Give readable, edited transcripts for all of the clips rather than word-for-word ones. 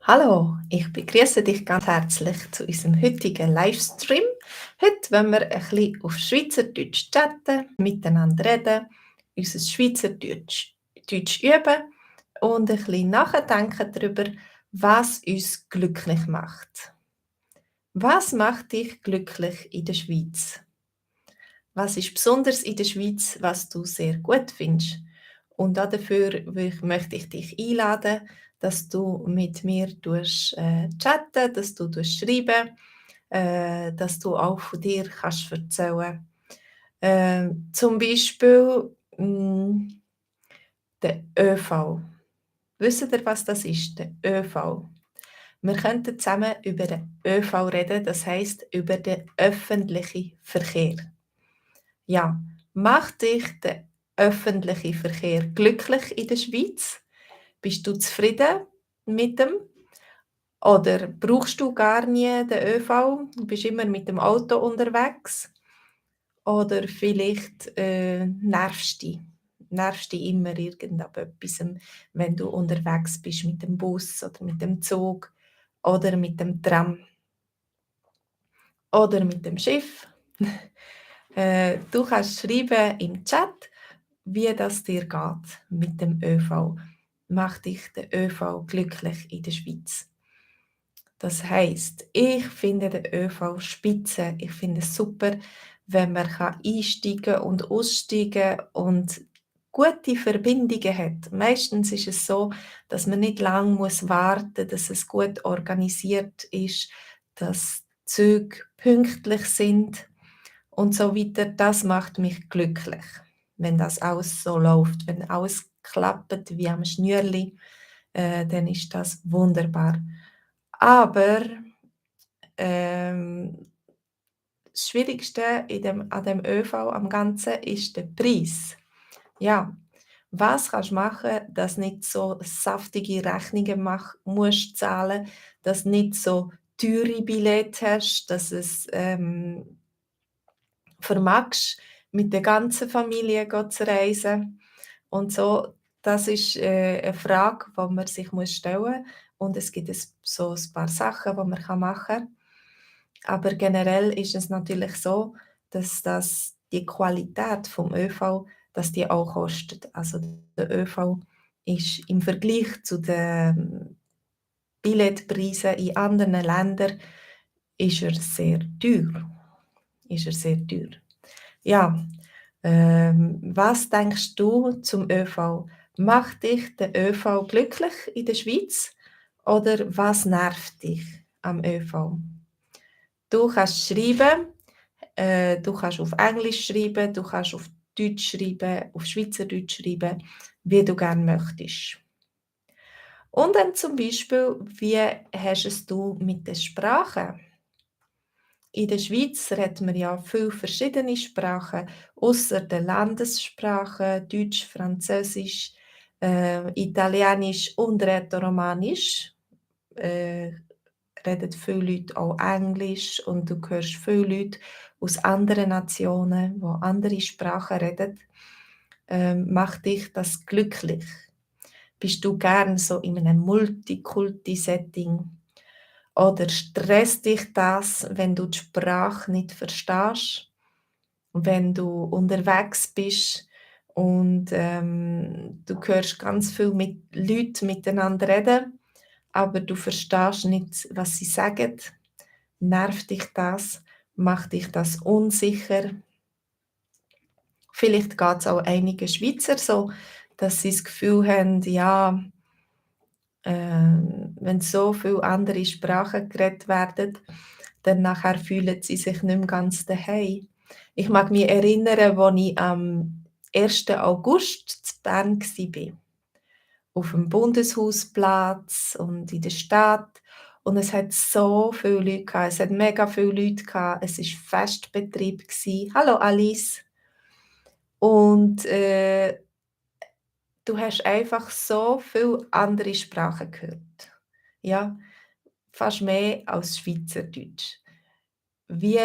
Hallo, ich begrüße dich ganz herzlich zu unserem heutigen Livestream. Heute wollen wir ein bisschen auf Schweizerdeutsch chatten, miteinander reden, unser Schweizerdeutsch üben und ein bisschen nachdenken darüber, was uns glücklich macht. Was macht dich glücklich in der Schweiz? Was ist besonders in der Schweiz, was du sehr gut findest? Und dafür möchte ich dich einladen, dass du mit mir chatten, dass du schreiben, dass du auch von dir kannst erzählen. Zum Beispiel der ÖV. Wisst ihr, was das ist, der ÖV? Wir könnten zusammen über den ÖV reden, das heißt über den öffentlichen Verkehr. Ja, macht dich der öffentliche Verkehr glücklich in der Schweiz? Bist du zufrieden mit dem? Oder brauchst du gar nie den ÖV? Du bist immer mit dem Auto unterwegs? Oder vielleicht nervst dich immer irgend ab etwas, wenn du unterwegs bist mit dem Bus oder mit dem Zug oder mit dem Tram oder mit dem Schiff? Du kannst schreiben im Chat, wie das dir geht mit dem ÖV. Macht dich der ÖV glücklich in der Schweiz? Das heisst, ich finde den ÖV spitze. Ich finde es super, wenn man einsteigen und aussteigen und gute Verbindungen hat. Meistens ist es so, dass man nicht lang muss warten, dass es gut organisiert ist, dass Züge pünktlich sind und so weiter. Das macht mich glücklich, wenn das alles so läuft, wenn alles klappt wie am Schnürli, dann ist das wunderbar. Aber ähm, das Schwierigste an dem ÖV am Ganzen ist der Preis. Ja, was kannst du machen, dass nicht so saftige Rechnungen musst zahlen, dass nicht so teure Billette hast, dass es vermagst, mit der ganzen Familie zu reisen und so. Das ist, 'ne Frage, die man sich stellen muss, und es gibt so ein paar Sachen, die man machen kann. Aber generell ist es natürlich so, dass die Qualität vom ÖV, dass die auch kostet. Also, der ÖV ist im Vergleich zu den Billetpreisen in anderen Ländern ist er sehr teuer. Ist er sehr teuer. Ja, was denkst du zum ÖV? Macht dich der ÖV glücklich in der Schweiz oder was nervt dich am ÖV? Du kannst schreiben, du kannst auf Englisch schreiben, du kannst auf Deutsch schreiben, auf Schweizerdeutsch schreiben, wie du gerne möchtest. Und dann zum Beispiel, wie hast es du mit der Sprache? In der Schweiz redet man ja viele verschiedene Sprachen, ausser der Landessprachen Deutsch, Französisch, Italienisch und Rätoromanisch. Äh, Reden viele Leute auch Englisch und du hörst viele Leute aus anderen Nationen, die andere Sprachen reden. Macht dich das glücklich? Bist du gern so in einem Multikulti-Setting? Oder stresst dich das, wenn du die Sprache nicht verstehst? Wenn du unterwegs bist und, du hörst ganz viel mit Leuten miteinander reden, aber du verstehst nicht, was sie sagen. Nervt dich das? Macht dich das unsicher? Vielleicht geht es auch einigen Schweizer so, dass sie das Gefühl haben, ja, wenn so viele andere Sprachen geredet werden, dann nachher fühlen sie sich nicht mehr ganz daheim. Ich mag mich erinnern, als ich am 1. August zu Bern war, auf dem Bundeshausplatz und in der Stadt. Und es hat so viele Leute gehabt. Es hat mega viele Leute gehabt. Es war Festbetrieb gsi. Hallo Alice. Und, du hast einfach so viele andere Sprachen gehört. Ja, fast mehr als Schweizerdeutsch. Wie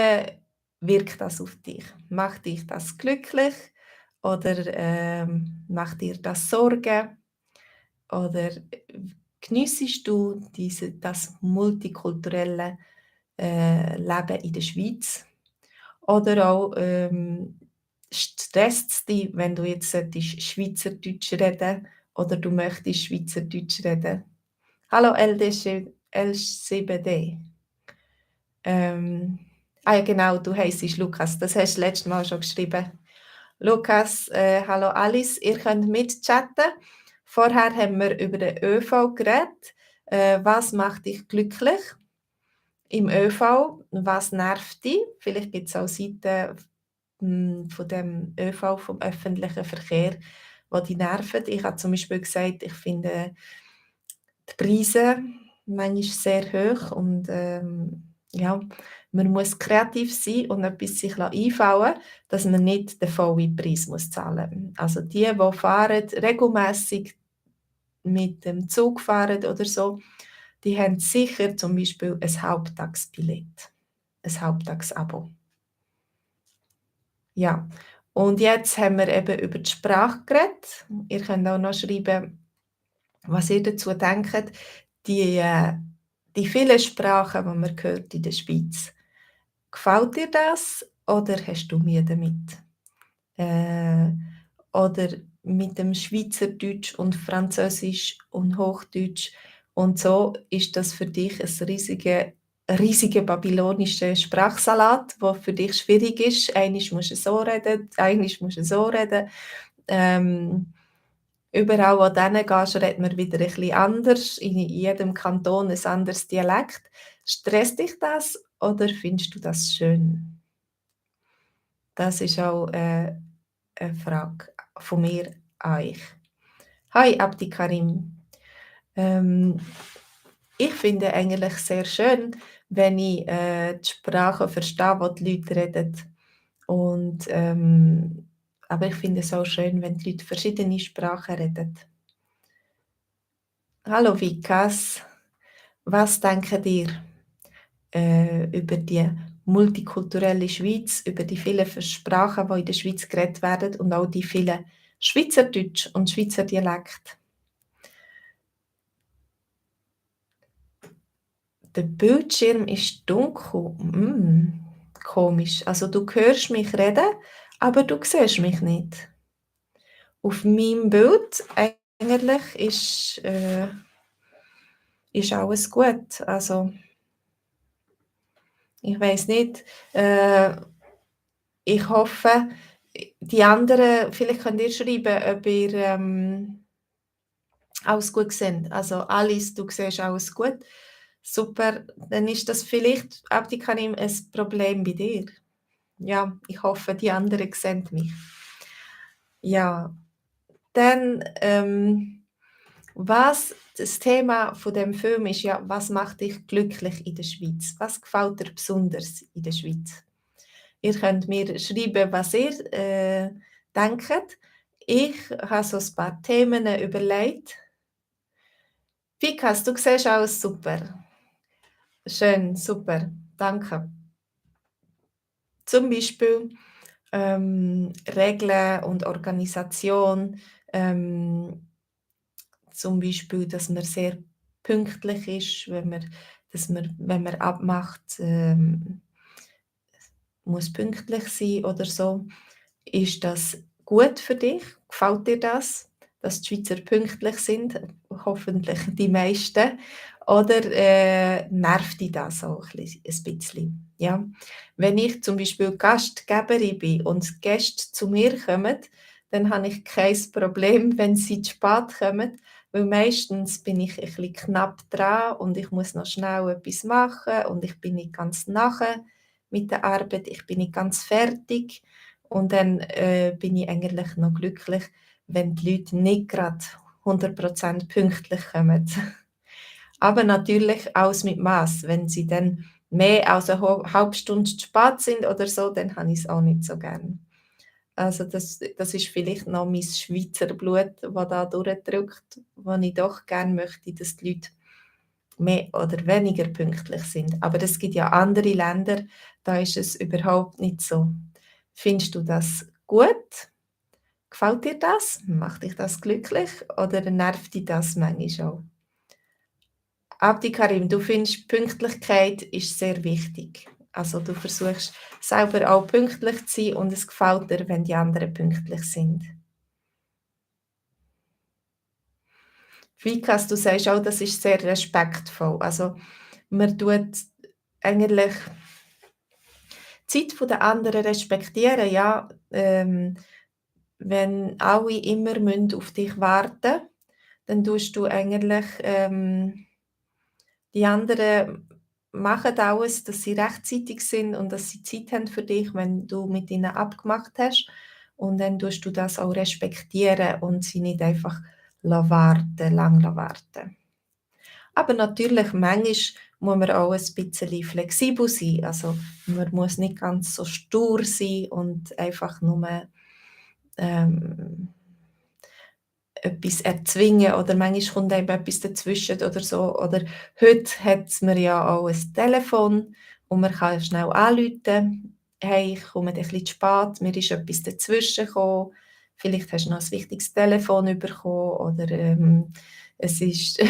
wirkt das auf dich? Macht dich das glücklich oder, macht dir das Sorgen? Oder Geniessest du das multikulturelle, Leben in der Schweiz? Oder auch, stresst's dich, wenn du jetzt Schweizerdeutsch reden oder du möchtest Schweizerdeutsch reden? Hallo LCBD. Ähm, ja genau, du heissest Lukas, das hast du letztes Mal schon geschrieben. Lukas, hallo Alice, ihr könnt mitchatten. Vorher haben wir über den ÖV geredet. Was macht dich glücklich im ÖV? Was nervt dich? Vielleicht gibt es auch Seiten von dem ÖV, vom öffentlichen Verkehr, die dich nerven. Ich habe zum Beispiel gesagt, ich finde die Preise manchmal sehr hoch und ja, man muss kreativ sein und etwas sich einfallen lassen, dass man nicht den vollen Preis muss zahlen muss. Also die fahren, regelmässig mit dem Zug fahren oder so, die haben sicher zum Beispiel ein Halbtagsbillett, ein Halbtagsabo. Ja, und jetzt haben wir eben über die Sprache geredet. Ihr könnt auch noch schreiben, was ihr dazu denkt, die, die vielen Sprachen, die man hört in der Schweiz. Gefällt dir das oder hast du Mühe damit? Äh, oder mit dem Schweizerdeutsch und Französisch und Hochdeutsch und so ist das für dich ein riesiger babylonischer Sprachsalat, der für dich schwierig ist. Einmal musst du so reden, einmal musst du so reden. Ähm, Überall, wo du hingehst, redet man wieder ein bisschen anders, in jedem Kanton ein anderes Dialekt. Stresst dich das oder findest du das schön? Das ist auch, 'ne Frage von mir an euch. Hi Abdi Karim. Ähm, Ich finde eigentlich sehr schön, wenn ich, die Sprache verstehe, die Leute reden. Und, aber ich finde es auch schön, wenn die Leute verschiedene Sprachen reden. Hallo Vikas, was denkt ihr, über die multikulturelle Schweiz, über die vielen Sprachen, die in der Schweiz geredet werden und auch die vielen Schweizerdeutsch und Schweizer Dialekt? Der Bildschirm ist dunkel. Komisch. Also du hörst mich reden, aber du siehst mich nicht. Auf meinem Bild eigentlich ist alles gut. Also ich weiß nicht. Ich hoffe, die anderen, vielleicht könnt ihr schreiben, ob ihr alles gut seht. Also Alice, du siehst alles gut. Super, dann ist das vielleicht, Abdikarim, ein Problem bei dir. Ja, ich hoffe, die anderen sehen mich. Ja, dann, das Thema von dem Film ist ja, was macht dich glücklich in der Schweiz? Was gefällt dir besonders in der Schweiz? Ihr könnt mir schreiben, was ihr denkt. Ich habe so ein paar Themen überlegt. Vikas, du siehst alles super. Schön, super, danke. Zum Beispiel Regeln und Organisation, zum Beispiel, dass man sehr pünktlich ist, wenn man abmacht, muss pünktlich sein oder so. Ist das gut für dich? Gefällt dir das, dass die Schweizer pünktlich sind? Hoffentlich die meisten. Oder, nervt dich das auch ein bisschen? Ja? Wenn ich zum Beispiel Gastgeberin bin und Gäste zu mir kommen, dann habe ich kein Problem, wenn sie zu spät kommen, weil meistens bin ich ein bisschen knapp dran und ich muss noch schnell etwas machen und ich bin nicht ganz nachher mit der Arbeit, ich bin nicht ganz fertig. Und dann, bin ich eigentlich noch glücklich, wenn die Leute nicht grad 100% pünktlich kommen. Aber natürlich alles mit Maß. Wenn sie dann mehr als 'ne halbe Stunde zu spät sind oder so, dann habe ich's auch nicht so gern. Also das ist vielleicht noch mein Schweizer Blut, das da durchdrückt, wo ich doch gern möchte, dass die Leute mehr oder weniger pünktlich sind. Aber es gibt ja andere Länder, da ist es überhaupt nicht so. Findest du das gut? Gefällt dir das? Macht dich das glücklich oder nervt dich das manchmal auch? Abdi Karim, du findest, Pünktlichkeit ist sehr wichtig. Also, du versuchst selber auch pünktlich zu sein und es gefällt dir, wenn die anderen pünktlich sind. Vikas, du sagst auch, das ist sehr respektvoll. Also, man tut eigentlich die Zeit der anderen respektieren, ja. Wenn alle immer auf dich warten müssen, dann tust du eigentlich, die anderen machen alles, dass sie rechtzeitig sind und dass sie Zeit haben für dich, wenn du mit ihnen abgemacht hast. Und dann tust du das auch respektieren und sie nicht einfach lang warten. Aber natürlich, manchmal muss man auch ein bisschen flexibel sein. Also, man muss nicht ganz so stur sein und einfach nur, ähm etwas erzwingen oder manchmal kommt einem etwas dazwischen oder so. Oder heute hat's man ja auch ein Telefon und man kann schnell anrufen: «Hey, ich komme ein bisschen zu spät, mir ist etwas dazwischen gekommen.» Vielleicht hast du noch ein wichtiges Telefon bekommen oder, es ist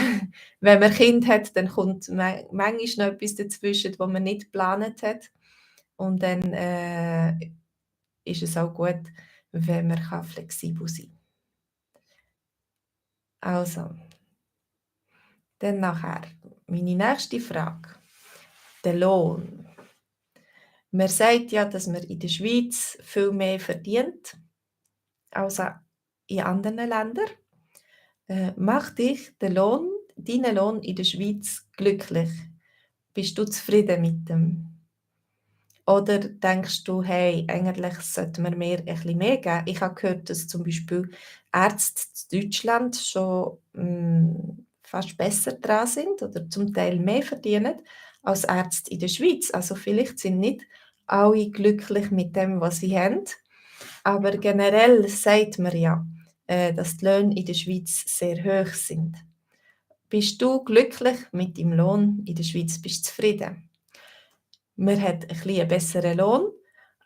wenn man Kind hat, dann kommt manchmal noch etwas dazwischen, wo man nicht geplant hat. Und dann, ist es auch gut, wenn man flexibel sein kann. Also, dann nachher meine nächste Frage, der Lohn. Man sagt ja, dass man in der Schweiz viel mehr verdient als in anderen Ländern. Macht dich dein Lohn in der Schweiz glücklich? Bist du zufrieden mit dem? Oder denkst du: «Hey, eigentlich sollte man mir ein bisschen mehr geben?» Ich habe gehört, dass zum Beispiel Ärzte in Deutschland schon, fast besser dran sind oder zum Teil mehr verdienen als Ärzte in der Schweiz. Also, vielleicht sind nicht alle glücklich mit dem, was sie haben, aber generell sagt man ja, dass die Löhne in der Schweiz sehr hoch sind. Bist du glücklich mit deinem Lohn in der Schweiz? Bist du zufrieden? Man hat ein bisschen einen besseren Lohn,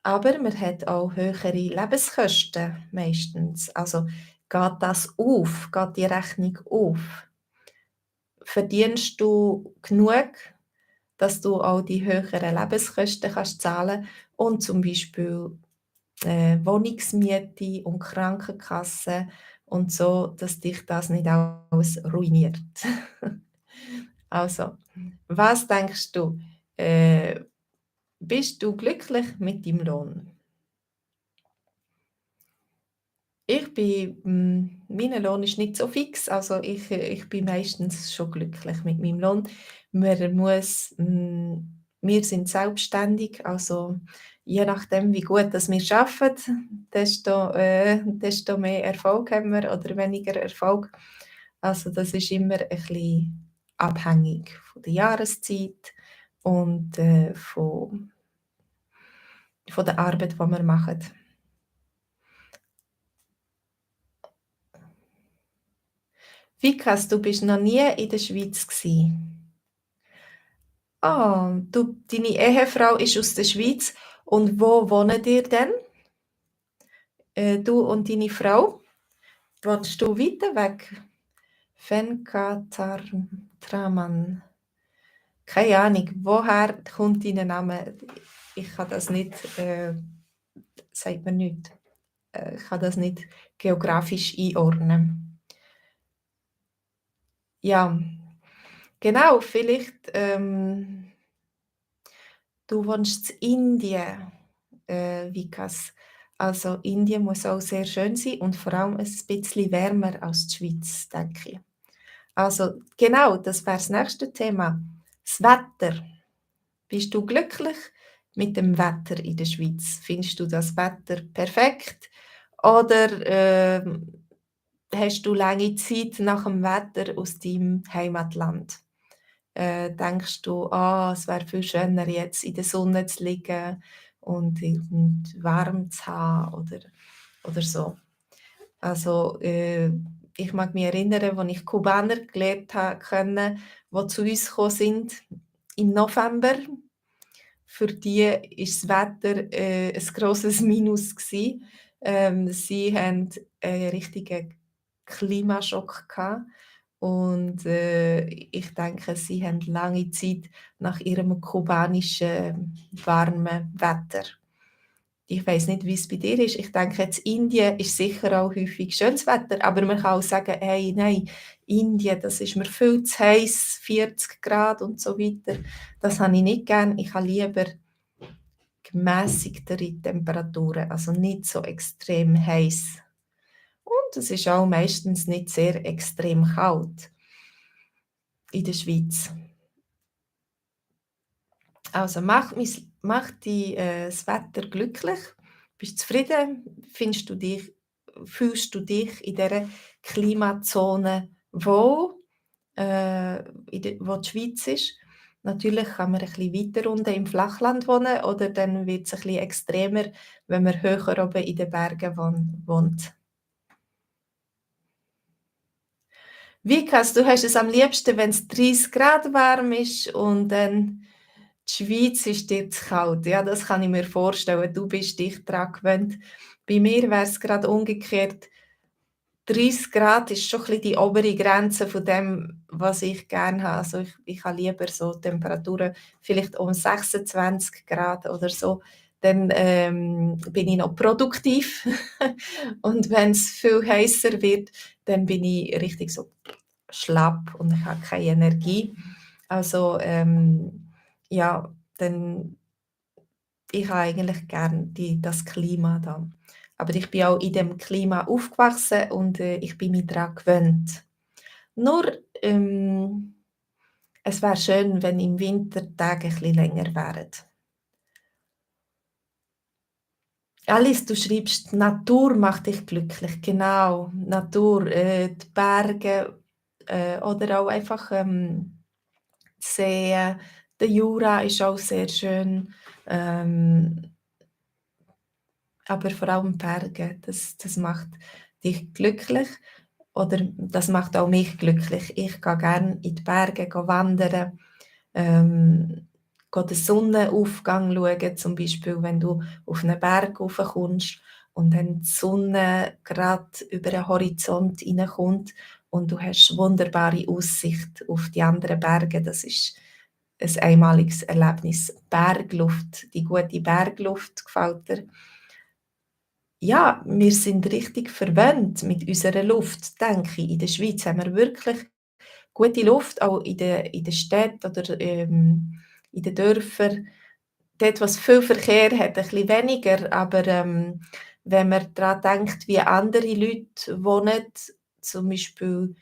aber man hat auch höhere Lebenskosten meistens. Also, geht die Rechnung auf? Verdienst du genug, dass du auch die höheren Lebenskosten kannst zahlen und zum Beispiel, Wohnungsmiete und Krankenkasse und so, dass dich das nicht alles ruiniert? Also, was denkst du, bist du glücklich mit deinem Lohn? Mein Lohn ist nicht so fix, also ich bin meistens schon glücklich mit meinem Lohn. Wir sind selbstständig, also je nachdem, wie gut dass wir arbeiten, desto mehr Erfolg haben wir oder weniger Erfolg. Also, das ist immer ein bisschen abhängig von der Jahreszeit und, von der Arbeit, die wir machen. Vikas, du bist noch nie in der Schweiz gsi? Ah, deine Ehefrau ist aus der Schweiz und wo wohnt ihr denn? Du und deine Frau? Wohnst du weiter weg? Traman. Keine Ahnung, woher kommt dein Name? Ich kann das nicht, sagt mir nichts. Ich kann das nicht geografisch einordnen. Ja, genau, vielleicht, du wohnst in Indien, Vikas. Also, Indien muss auch sehr schön sein und vor allem ein bisschen wärmer als die Schweiz, denke ich. Also, genau, das wäre das nächste Thema. Das Wetter. Bist du glücklich mit dem Wetter in der Schweiz? Findest du das Wetter perfekt oder, hast du lange Zeit nach dem Wetter aus deinem Heimatland? Denkst du: «Ah, es wäre viel schöner, jetzt in der Sonne zu liegen und warm zu haben», oder so? Also, ich mag mich erinnern, als ich Kubaner gelernt habe kennen, die zu uns gekommen sind im November. Für die ist das Wetter, ein grosses Minus gsi. Sie hatten einen richtigen Klimaschock gehabt und, ich denke, sie haben lange Zeit nach ihrem kubanischen warmen Wetter. Ich weiß nicht, wie es bei dir ist. Ich denke jetzt, Indien ist sicher auch häufig schönes Wetter, aber man kann auch sagen: «Hey, nein, Indien, das ist mir viel zu heiß, 40 Grad und so weiter. Das habe ich nicht gern. Ich habe lieber gemässigtere Temperaturen, also nicht so extrem heiß. Und es ist auch meistens nicht sehr extrem kalt in der Schweiz. Also macht dich, das Wetter glücklich? Bist du zufrieden? Fühlst du dich in dieser Klimazone wohl, wo die Schweiz ist? Natürlich kann man ein bisschen weiter unten im Flachland wohnen oder dann wird es ein bisschen extremer, wenn man höher oben in den Bergen wohnt. Du hast es am liebsten, wenn es 30 Grad warm ist und dann die Schweiz ist dir zu kalt. Ja, das kann ich mir vorstellen. Du bist dich daran gewöhnt. Bei mir wäre es gerade umgekehrt. 30 Grad ist schon ein bisschen die obere Grenze von dem, was ich gerne habe. Also, ich habe lieber so Temperaturen vielleicht um 26 Grad oder so, dann, bin ich noch produktiv. Und wenn es viel heißer wird, dann bin ich richtig so schlapp und ich habe keine Energie. Also, ja, dann ich habe eigentlich gern das Klima da. Aber ich bin auch in dem Klima aufgewachsen und, ich bin mich daran gewöhnt. Nur, es wäre schön, wenn im Winter die Tage ein bisschen länger wären. Alice, du schreibst, Natur macht dich glücklich. Genau, Natur, die Berge, oder auch einfach, Seen. Der Jura ist auch sehr schön, ähm, aber vor allem Berge, das macht dich glücklich oder das macht auch mich glücklich. Ich gehe gerne in die Berge wandern, gehe den Sonnenaufgang schauen, zum Beispiel, wenn du auf einen Berg raufkommst und dann die Sonne gerade über den Horizont hineinkommt und du hast wunderbare Aussicht auf die anderen Berge. Das ist ein einmaliges Erlebnis. Bergluft, die gute Bergluft gefällt dir. Ja, wir sind richtig verwöhnt mit unserer Luft, denke ich. In der Schweiz haben wir wirklich gute Luft, auch in den Städten oder, in den Dörfern. Dort, was viel Verkehr hat, ein bisschen weniger, aber, wenn man daran denkt, wie andere Leute wohnen, zum Beispiel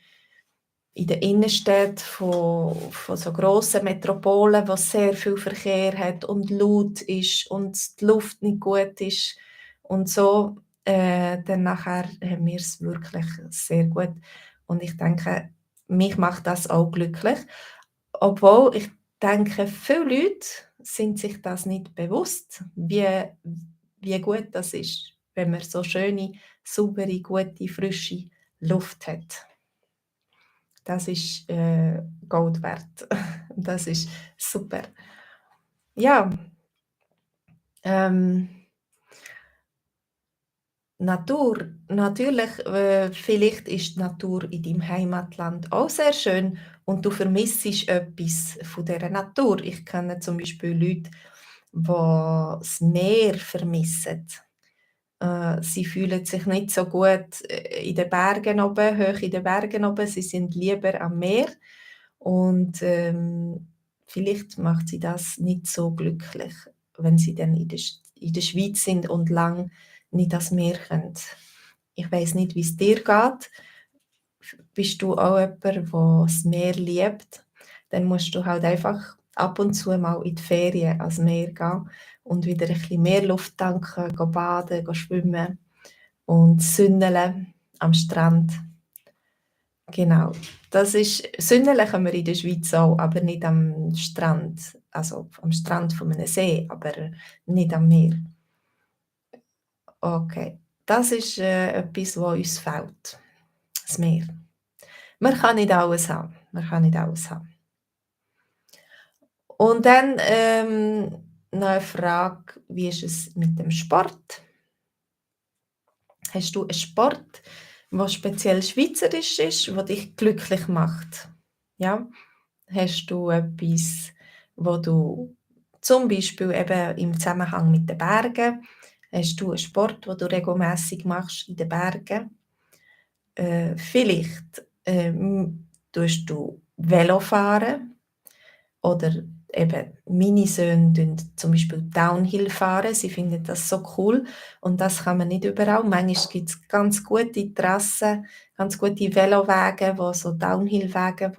in der Innenstadt von so grossen Metropolen, wo sehr viel Verkehr hat und laut ist und die Luft nicht gut ist und so, dann nachher haben wir's wirklich sehr gut. Und ich denke, mich macht das auch glücklich, obwohl ich denke, viele Leute sind sich das nicht bewusst, wie gut das ist, wenn man so schöne, saubere, gute, frische Luft hat. Das ist, Gold wert. Das ist super. Ja, ähm, natürlich, vielleicht ist die Natur in deinem Heimatland auch sehr schön und du vermissest etwas von dieser Natur. Ich kenne zum Beispiel Leute, die das Meer vermissen. Sie fühlen sich nicht so gut, in den Bergen oben, hoch in den Bergen oben. Sie sind lieber am Meer und, vielleicht macht sie das nicht so glücklich, wenn sie dann in der Schweiz sind und lang nicht ans Meer können. Ich weiss nicht, wie's dir geht. Bist du auch jemand, der das Meer liebt? Dann musst du halt einfach ab und zu mal in die Ferien ans Meer gehen und wieder ein bisschen mehr Luft tanken, baden, schwimmen und sünneln am Strand. Genau. Sünneln können wir in der Schweiz auch, aber nicht am Strand. Also am Strand von einem See, aber nicht am Meer. Okay. Das ist, etwas, was uns fehlt, das Meer. Man kann nicht alles haben. Man kann nicht alles haben. Und dann, noch 'ne Frage: Wie ist es mit dem Sport? Hast du einen Sport, was speziell schweizerisch ist, was dich glücklich macht? Ja? Hast du etwas, wo du zum Beispiel eben im Zusammenhang mit den Bergen hast du einen Sport, den du regelmässig machst in den Bergen? Vielleicht, tust du Velo fahren oder eben meine Söhne tun zum Beispiel Downhill fahren. Sie finden das so cool und das kann man nicht überall. Manchmal gibt's ganz gute Trassen, ganz gute Velowege, wo so Downhill-Wege,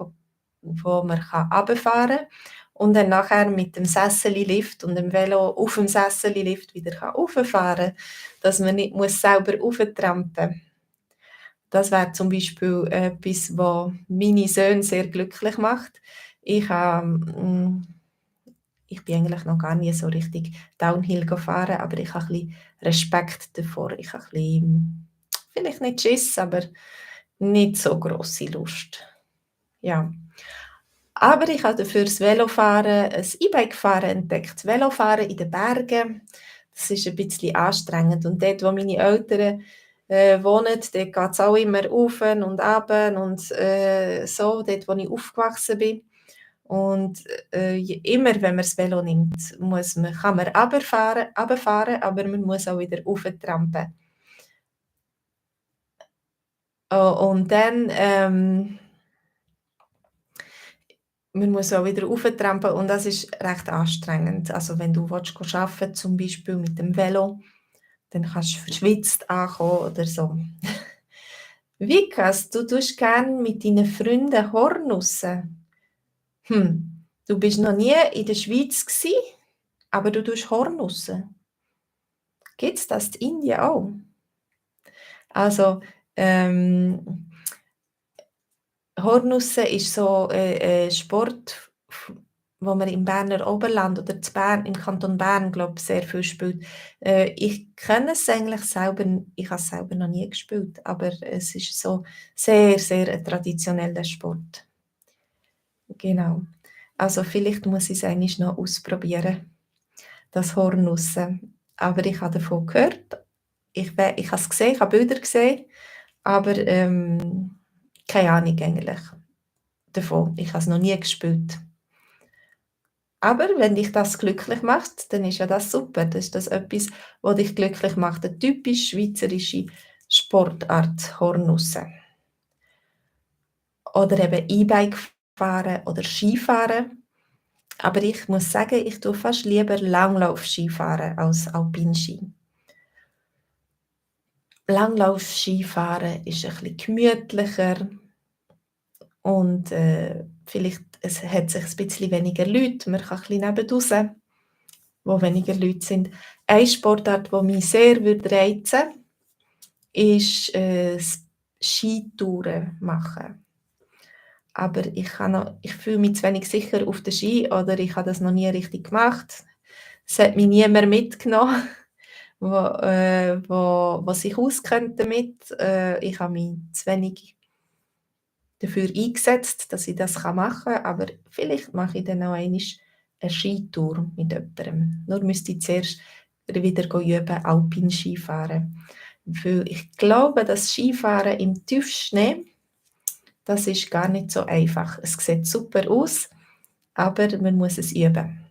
wo man runterfahren kann und dann nachher mit dem Sessellift und dem Velo auf dem Sessellift wieder rauffahren kann, dass man nicht muss selber rauftrampen. Das wäre zum Beispiel etwas, was meine Söhne sehr glücklich macht. Ich habe ich bin eigentlich noch gar nie so richtig Downhill gefahren, aber ich habe ein bisschen Respekt davor. Ich habe ein bisschen, vielleicht nicht Schiss, aber nicht so grosse Lust. Ja. Aber ich habe dafür das Velofahren, ein E-Bike-Fahren entdeckt. Velofahren in den Bergen, das ist ein bisschen anstrengend. Und dort, wo meine Eltern wohnen, dort geht es auch immer auf und ab und so, dort, wo ich aufgewachsen bin. Und immer, wenn man das Velo nimmt, kann man runterfahren, aber man muss auch wieder rauftrampen. Und dann man muss auch wieder rauftrampen und das ist recht anstrengend. Also, wenn du willst arbeiten zum Beispiel mit dem Velo, dann kannst du verschwitzt ankommen oder so. Vikas, du tust gern mit deinen Freunden Hornussen. Du bist noch nie in der Schweiz gsi, aber du tust Hornussen. Gibt's das in Indien auch? Also, ähm, Hornussen ist so, Sport, wo man im Berner Oberland oder zu Bern im Kanton Bern, glaube ich, sehr viel spielt. Ich kenne es eigentlich selber ich habe es selber noch nie gespielt, aber es ist so sehr, sehr ein traditioneller Sport. Genau. Also, vielleicht muss ich's einmal noch ausprobieren, das Hornussen. Aber ich habe davon gehört. Ich habe es gesehen, ich habe Bilder gesehen, aber, keine Ahnung eigentlich davon. Ich habe es noch nie gespielt. Aber wenn dich das glücklich macht, dann ist ja das super. Dann ist das etwas, was dich glücklich macht. 'Ne typisch schweizerische Sportart, Hornussen. Oder eben E-Bike fahren oder Skifahren. Aber ich muss sagen, ich tue fast lieber Langlauf-Ski fahren als Alpin-Ski. Langlauf-Skifahren ist ein bisschen gemütlicher und, vielleicht hat sich ein bisschen weniger Leute. Man kann ein bisschen nebenaus, wo weniger Leute sind. Eine Sportart, die mich sehr würde reizen, ist, das Skitouren machen. Aber ich fühle mich zu wenig sicher auf den Ski oder ich habe das noch nie richtig gemacht. Es hat mich niemand mitgenommen, wo sich auskennt damit. Ich habe mich zu wenig dafür eingesetzt, dass ich das machen kann, aber vielleicht mache ich dann auch einmal eine Skitour mit jemandem. Nur müsste ich zuerst wieder üben, Alpin-Skifahren. Weil ich glaube, das Skifahren im Tiefschnee, das ist gar nicht so einfach. Es sieht super aus, aber man muss es üben.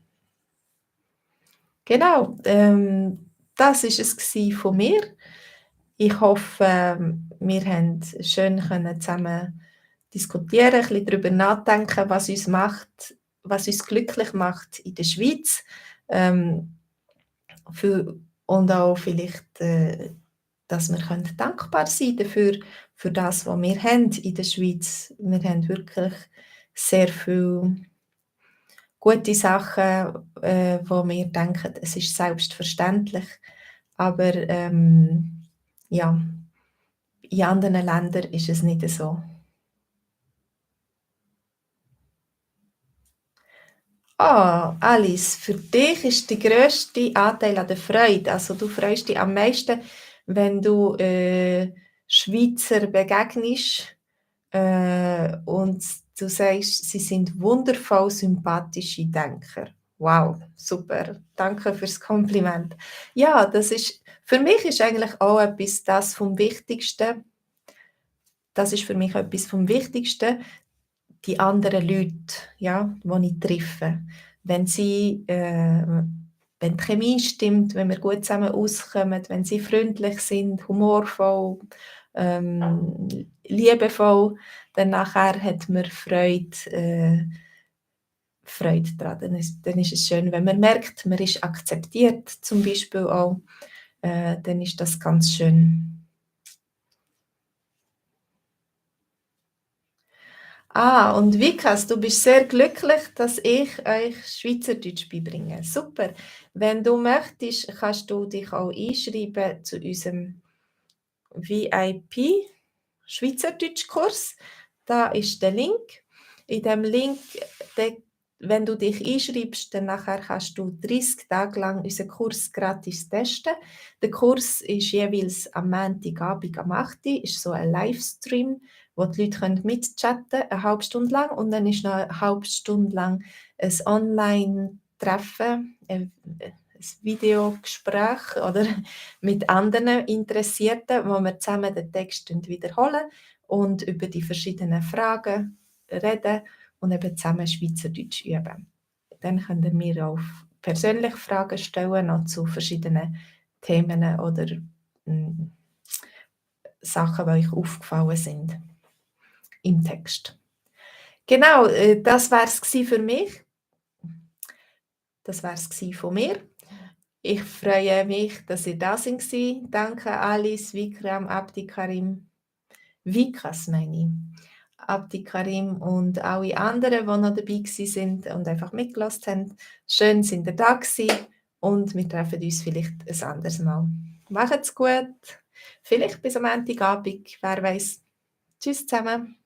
Genau, das war es von mir. Ich hoffe, wir haben schön können zusammen diskutieren, ein bisschen darüber nachdenken, was uns glücklich macht in der Schweiz. Ähm, und auch vielleicht, dass wir dankbar sein dafür, für das, was wir haben in der Schweiz. Wir haben wirklich sehr viele gute Sachen, wo wir denken, es ist selbstverständlich. Aber ja, in anderen Ländern ist es nicht so. Ah, Alice, für dich ist der grösste Anteil an der Freude. Also du freust dich am meisten, wenn du Schweizer begegnest und du sagst, sie sind wundervoll sympathische Denker. Wow, super. Danke fürs Kompliment. Ja, das ist für mich ist eigentlich auch etwas das vom Wichtigsten, das ist für mich etwas vom Wichtigsten, die anderen Leute, ja, die ich treffe. Wenn sie wenn die Chemie stimmt, wenn wir gut zusammen auskommen, wenn sie freundlich sind, humorvoll, liebevoll, dann nachher hat man Freude daran. Dann ist es schön, wenn man merkt, man ist akzeptiert, zum Beispiel auch, dann ist das ganz schön. Und Vikas, du bist sehr glücklich, dass ich euch Schweizerdeutsch beibringe. Super. Wenn du möchtest, kannst du dich auch einschreiben zu unserem VIP Schweizerdeutschkurs. Da ist der Link. In dem Link, wenn du dich einschreibst, dann nachher kannst du 30 Tage lang unseren Kurs gratis testen. Der Kurs ist jeweils am Montagabend am 8 Uhr, ist so ein Livestream, wo die Leute mitchatten können, eine halbe Stunde lang. Und dann ist noch eine halbe Stunde lang ein Online-Treffen, ein Videogespräch oder mit anderen Interessierten, wo wir zusammen den Text wiederholen und über die verschiedenen Fragen reden und eben zusammen Schweizerdeutsch üben. Dann könnt ihr mir auch persönlich Fragen stellen, noch zu verschiedenen Themen oder Sachen, die euch aufgefallen sind im Text. Genau, das war es für mich. Das war es von mir. Ich freue mich, dass ihr da seid. Danke Alice, Vikram, Abdikarim, Vikas meine ich. Abdikarim und alle anderen, die noch dabei sind und einfach mitgelassen haben. Schön, sind ihr da gewesen und wir treffen uns vielleicht ein anderes Mal. Macht's gut. Vielleicht bis am Montagabend, wer weiß. Tschüss zusammen.